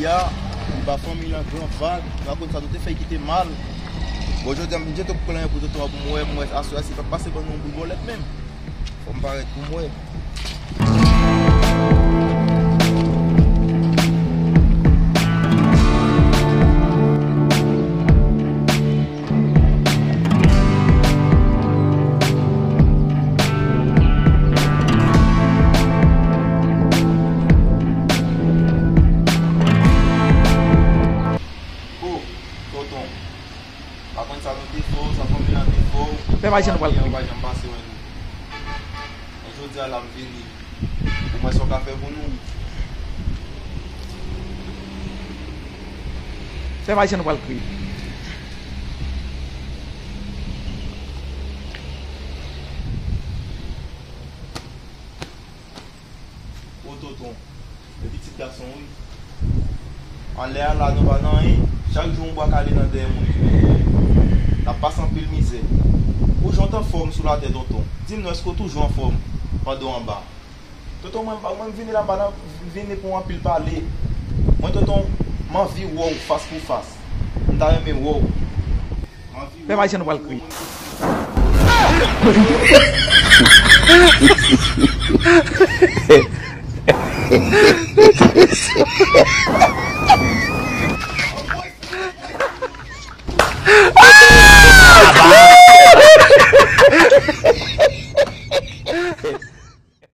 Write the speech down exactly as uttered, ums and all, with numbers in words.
Ya, li ba fanmi lan gran vag, rakonte sa nou te fè kite mal. Bon, jodi a, m jete pou pran pou tonton an pou m wè, m wè aswè a si l pap pase ban nou yon boul bòlèt menm. Fò m parèt pou m wè. Oh, tonton. Pa konn sa nou te fè w, sa fanmi lan te fè w. Pèp Ayisyen, nou pral kriye. Anyen pa janm pase wè nou. Men jodi a la m vini. Ou wè sa w ka fè pou nou. Pèp Ayisyen, nou pral kriye. O tonton, e pitit gason wi. Anlè a la nou pa nan anyen. Chak jou yon bwa kale nan dèyè moun li menm. N ap pase anpil mizè. Ou jan w t anfòm sou latè tonton. Di m non, èske w toujou anfòm pandan w anba? Tonton, mwen, mwen m vini la m pa nan vini pou anpil pale. Mwen tonton, m anvi wè w fas pou fas. M ta renmen wè w. Pèp Ayisyen, nou pral kriye.